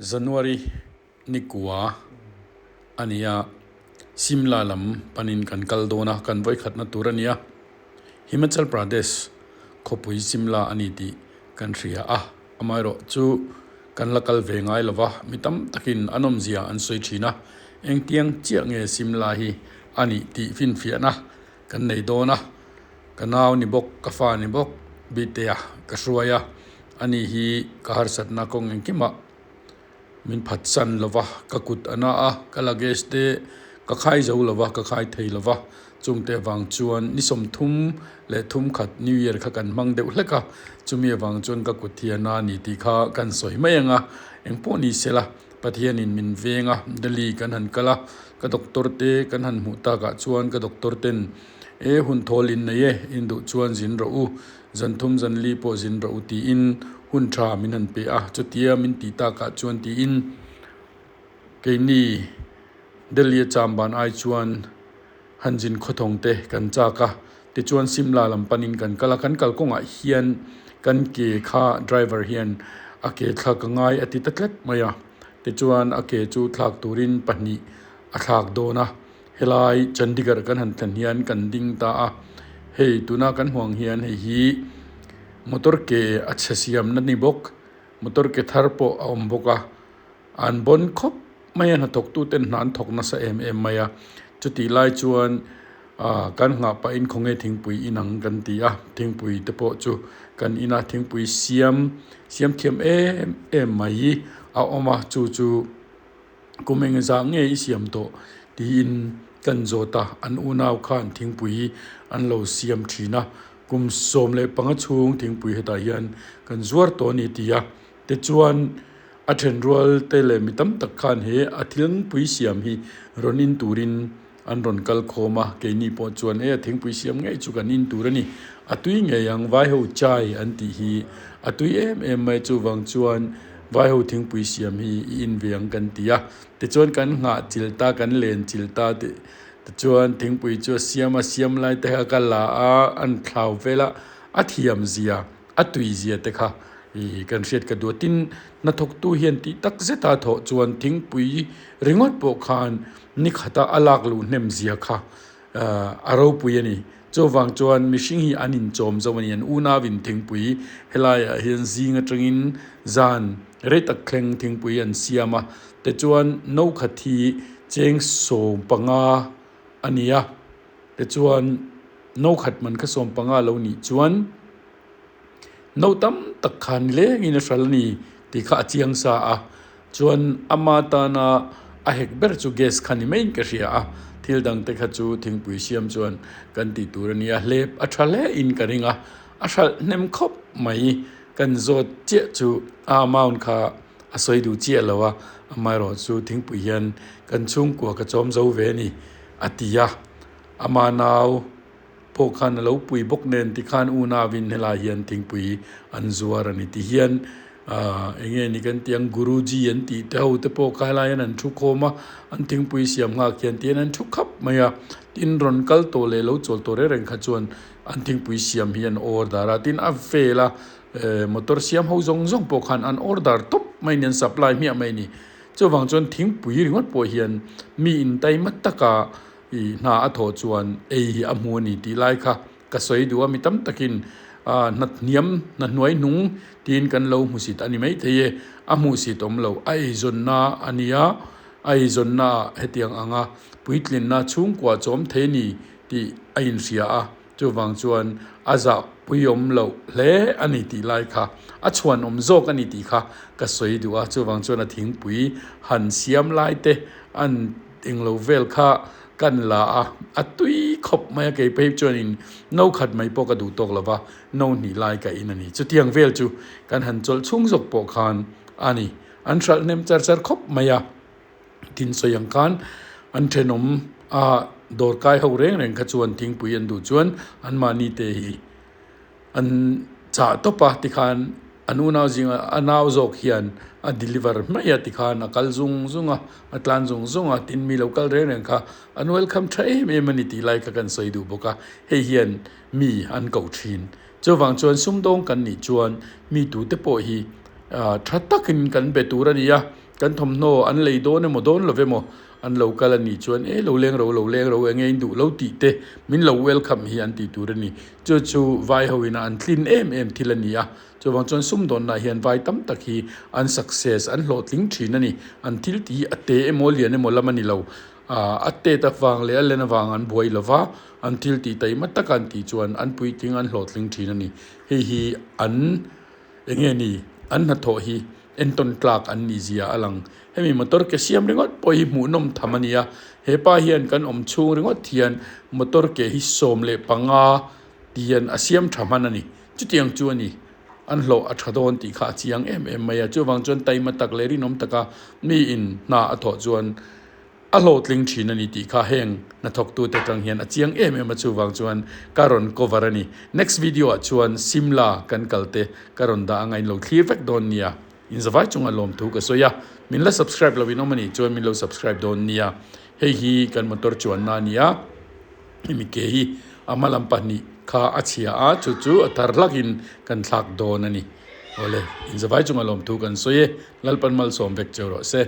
January ni kua a ni a, Simla lam panin kan kal dawn a, kan vawikhatna tur a ni a. Himachal Pradesh khawpui Simla a ni tih kan hria a, amaherawh chu kan la kal ve ngai lo va, mi tam takin an awmzia an sawi thin a, engtiang chiah nge Simla hi a nih tih finfiahna kan nei dawn a, ka nau ni bawk, ka fa ni bawk Bitea ka hruai a, ani hi ka harsatna kawng engkimah min phatsan lo va, ka kut a na a, ka luggage te ka khai zo lo va, ka khai thei lo va, chungte avang chuan ni sawmthum leh thum khat New Year kha kan hmang deuh hlek a, chumi avang chuan ka kut hi a na a ni tih kha kan sawi mai ang a, engpawh ni se la Pathianin min veng a, Delhi kan han kal a, ka doctor te kan han hmuh takah chuan ka doctor ten e hun thawl in nei e, in duh chuan zin rawh u, zan thum zan li pawh zin rawh u tiin hun tha min han pe a, chutia min tih takah chuan tiin keini Delhi a cham ban ai chuan han zin khawthawng te kan chak a, tichuan Simla lam panin kan kal a, kan kalkawngah hian kan ke kha driver hian a ke thlak a ngai a ti ta tlat mai a, tichuan a ke chu thlak turin pahnih a thlak dawn a. Helai Chandigarh kan han thlen hian kan ding ta a, hei tuna kan hmuh ang hian hei hi motor ke a chhe siamna ni bawk, motor ke thar pawh a awm bawk a, an bawn khawp mai a hnathawk tu ten hna an thawk nasa em em mai a, chutih lai chuan ah kan nghah pahin khawnge thingpui in ang kan ti a, thingpui te pawh chu kan in a, thingpui siam siam thiam em em mai a awm a chu chu. Kum eng zah nge i siam tawh tiin kan zawt a, an unau khan thingpui an lo siam thin a, kum 15 chhung thingpui hetah hian kan zuar tawh a ni ti a, tichuan a thenrual te leh mi tam tak khan he a thingpui siam hi rawn in turin an rawn kal khawm a, keini pawh chuan e a thingpui siam ngei chu kan in tur a ni, a tui ngei ang vaiho chai an tih hi a tui em em mai chuvang chuan vaiho thingpui siam hi i in ve ang kan ti a, tichuan kan nghah chilh ta kan len chilh ta tih tichuan thingpui chu a siam a siam lai te kha ka la a an thlau vel a a thiam zia. A tui zia te kha ih kan hriat ka duh a, tin hnathawktu hian tih tak zeta thawh chuan thingpui ringawt pawh khan ni khata a lak luh hnem zia kha ah a ropui a ni. Chuvang chuan mihring hi an inchawm zo a ni, an unauin thingpui helaiah hian zing atangin zan rei tak thleng thingpui an siam a, tichuan no khat hi cheng 15 a ni a. Tichuan, no khat man kha 15 lo nih chuan no tam tak khan lengin a hral a ni tih kha a chiang sa a. Chuan ama tana a hek ber chu gas kha ni maiin ka hria a, thil dang te kha chu thingpui siam chuan kan tih tur a ni a, hlep a tha hle in ka ring a, a hralh hnem khawp mai. Kan zawt chiah chu a amount kha a sawi duh chiah lo a, amaherawh chu thingpui hian kan chhungkua ka chawm zo ve a ni. A ti a, ama nau pawh khan a lo pui bawk nen tikhan unauin helai hian thingpui an zuar a ni ti hian ahh eng nge ni kan tih ang Guruji an tih te ho te pawh kha helai hian an thu khawm a, an thingpui siam nghak hian tihian an thu khap mai a, tin rawn kal tawh leh lo chawl tawh reng reng kha chuan an thingpui siam hi an order a, tin a vel a eh motor siam ho zawng zawng pawh khan an order tawp mai a ni an supply hmiah mai a ni. Chuvang chuan thingpui ringawt pawh hian mi intaima taka ih hna a thawh chuan ei hi a hmu a ni tih lai kha ka sawi duh a, mi tam takin ah hna hniam hna hnuai hnung tiin kan lo hmusit a ni maithei e, a hmuhsit awm lo, a eizawnna a nia, a eizawnna ah hetiang anga puitlinna chhungkua chawm thei a ni tih a inhria a. Chuvang chuan a zah puiawm loh hle a ni tih lai kha, a chhuanawm zawk a ni tih kha ka sawi duh a. Chuvang chuan a thingpui han siam lai te an englo vel kha kan la a, a tui khawp mai a. Kei phei chuanin no khat mai pawh ka duh tawk lo va, no hnih lai ka in a ni. Chutiang vel chu kan han chawlh chhung zawk pawh khan a ni. An hralh hnem char char khawp mai a. Tin sawi ang khan an thenawm a dawr kai ho reng reng kha chuan thingpui an duh chuan anmahni te hi an chah tawp a tikhan an unau zinga a nau zawk hian a deliver mai a tikhan a kal zung zung a a tlan zung zung a tin mi lo kal reng reng kha an welcome tha em em a ni tih lai kha kan sawi duh bawk a hei hian mi an ko thin chuvang chuan sumdawng kan nih chuan mi tute pawh hi ah tha takin kan be tur a ni a. Kan thawmhnaw an lei dawn emaw dawn lo emaw an lo kal a nih chuan e lo leng ro lo leng ro enge in duh lo tih te min lo welcome hi an tih tur a ni. Chu chu vai ho ina an tlin em em thil a ni a. Chuvang chuan sumdawnna hian vai tam tak hi an success an hlawhtling thin a ni. An thil tih hi a te emaw lian emaw lam a ni lo. A tet avang leh a len avang an buai lo va, an thil tih taima taka an tih chuan an puitling an hlawhtling thin a ni. Hei hi an eng nge ni an hnathawh hi entawn tlak an nih zia a lang. Hemi motor ke siam ringawt pawh hi hmuhnawm tham a ni a, he pa hian kan awm chhung ringawt hian motor ke hi 15 tian a siam tha hman a ni. Chutiang chu a ni, an hlawh a tha dawn tih kha a chiang em em mai a. Chuvang chuan taima tak leh rinawm taka miin hna a thawh chuan a hlawhtling thin a ni tih kha heng hnathawktute atang hian a chiang em em a chuvang chuan ka rawn cover a ni. Next video ah chuan Simla kan kal te ka rawn dah anga in lo thlir vek dawn nia. In zavai chunga lawmthu ka sawi a, min la subscribe lo in awm a nih chuan min lo subscribe dawn nia. Hei hi kan motor chuanna a ni a, hemi ke hi a hma lam pahnih kha a chhia a, chu chu a thar hlakin kan thlak dawn a ni. Awle, in zavai chunga lawmthu kan sawi e, Lalpan malsawm vek cheu rawh se.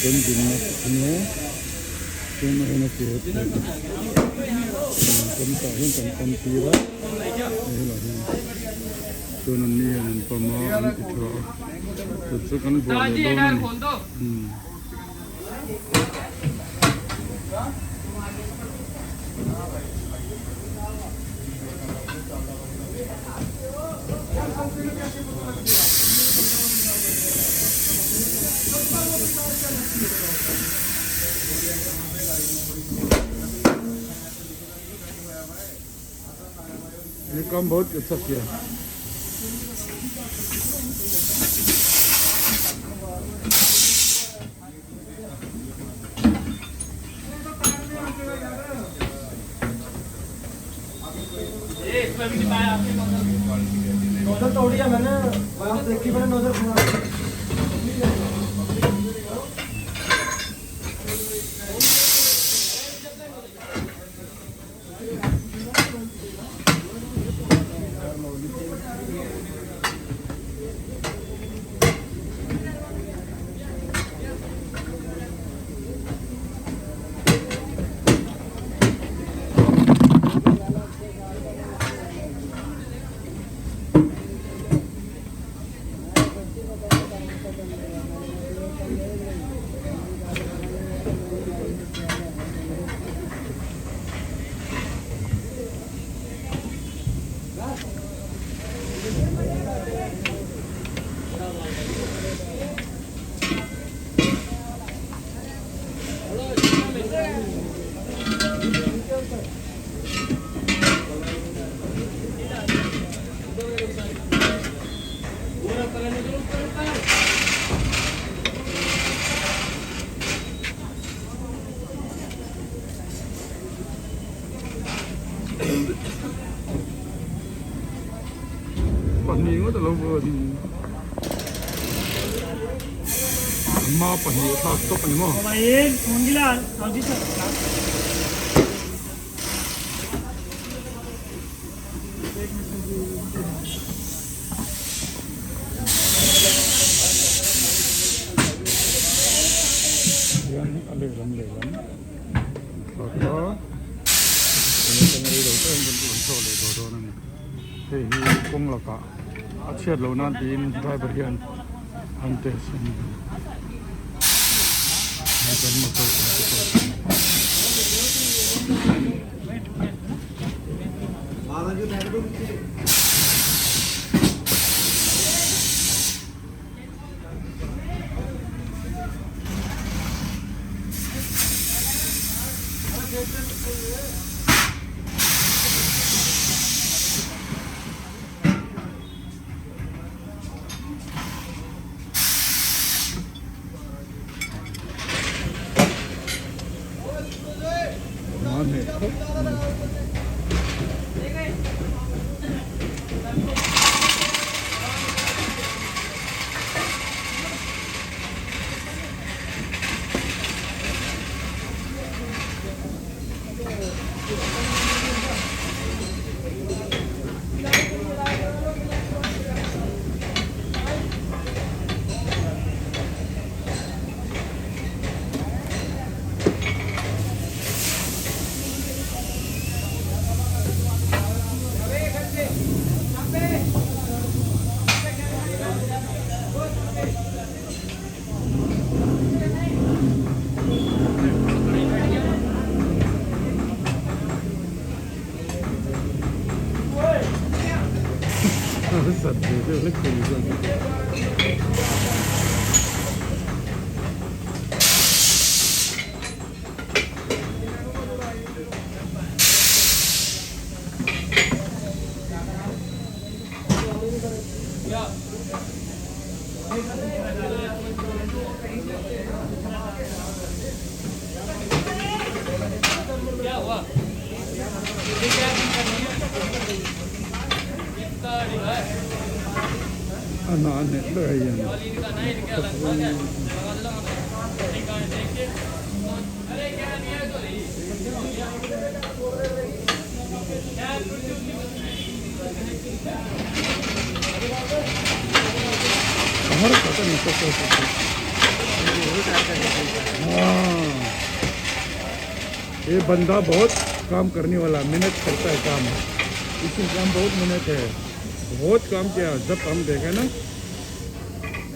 Kan dinna a nia tunah hian a ke a phelh kan tah hian kan pump tir a hei helaiah hian chuan an ni hian an pump a an ti tha a chu chu kan buah leh dawn a ni umm. ये काम बहुत अच्छा किया। नोजल तोड़ी है मैंने, वहाँ देखी मैंने नोजल खुला। Pahnih ngawt a lo va ni. Hma pahnih a thlak tawp a ni maw? Hian a lehlam lehlam thlak a eng eng rei lo te hian kan rawn chhuak leh tawh dawn a ni hei hi kawng lakah a chhiat loh nan tiin driver hian an test a ni kan motor te pawh. A hna a hneh ber hei hian A har tak a ni tawk tawk tawk. ये बंदा बहुत काम करने वाला, मेहनत करता है काम। इसी काम बहुत मेहनत है, बहुत काम किया। जब हम देखे ना,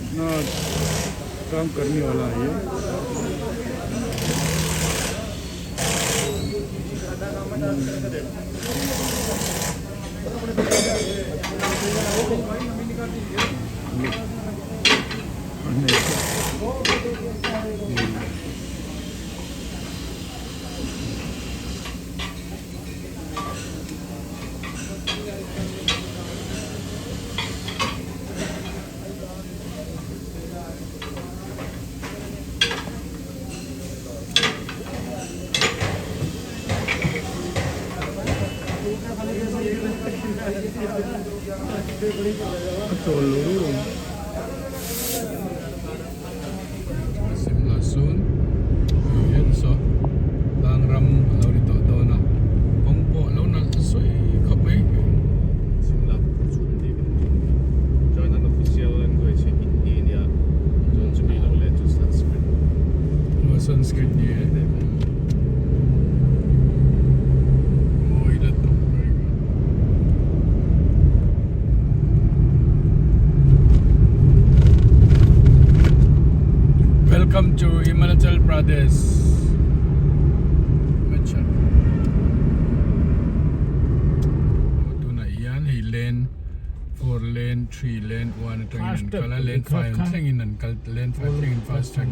इतना काम करने वाला है ये। A chawl lo ru. Simla sun hian saw tlangram a lo ni tawh dawn a kawng pawh a lo nalh sawi khawp mai. Simla chhun tih kan hmu chuan an official language hi Hindi a nia chuan chumi lo leh chu Sanskrit. Aw Sanskrit ni e. Mawi la tawp mai ka. Welcome to Himachal Pradesh. Himachal. Tunah hian hei lane 4 lane 3 lane 1 atangin an kal a lane 5 thlengin an kal lane 5 thlengin fast track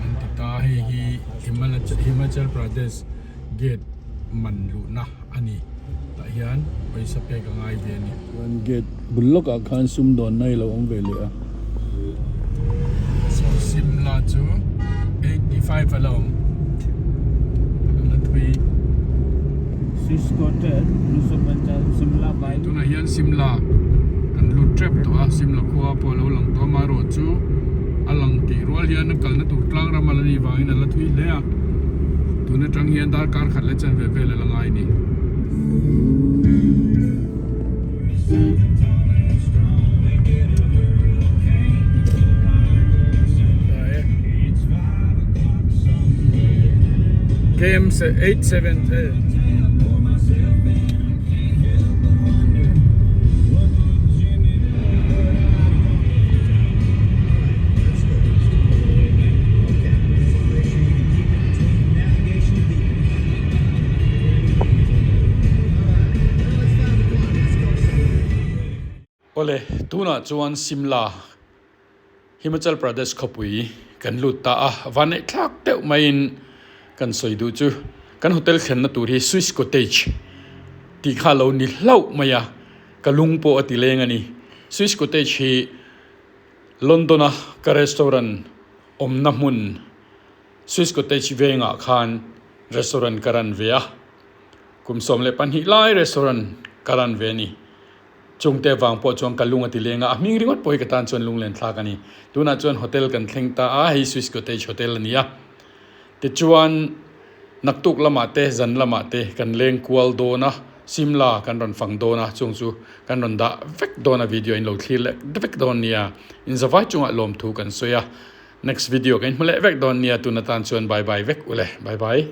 an ti ta hei hi Himachal Pradesh gate man luhna a ni tah hian pawisa pek a ngai ve a ni. Chuan gate bul lawkah khan sumdawnna hi a lo awm ve leh a. Saw Simla chu 85 a la awm a la thui. Tunah hian Simla kan lut tep tawh a Simla khua pawh a lo lang tawh a amaherawhchu a lang tih rual hian a kalna tur tlang ram a la nih vangin a la thui hle a. Tun atang hian darkar khat leh chanve vel a la ngai a ni. KM 87 Awle, tunah chuan Simla, Himachal Pradesh khawpui kan lut ta a, vanneih thlak deuh maiin kan sawi duh chu kan hotel thlenna tur hi Swiss Cottage tih kha lo ni hlauh mai a, ka lung pawh a ti leng a ni. Swiss Cottage hi London-a ka restaurant awmna hmun Swiss Cottage vengah khan restaurant ka run ve a, kum 12 lai restaurant ka run ve a ni. Chungte vang pawh chuan ka lung a ti leng a, a hming ringawt pawh hi ka tan chuan lunglen thlak a ni. Tunah chuan hotel kan thleng ta a, hei Swiss Cottage Hotel a ni a. Tichuan naktuk lamah te zan lamah te kan leng kual dawn a, Simla kan rawn fang dawn a, chung chu kan rawn dah vek dawn a video in lo thlir leh vek dawn nia. Inzavai chungah lawmthu kan sawi a, next video kan inhmu leh vek dawn nia tun atan chuan bye bye vek ule, bye bye.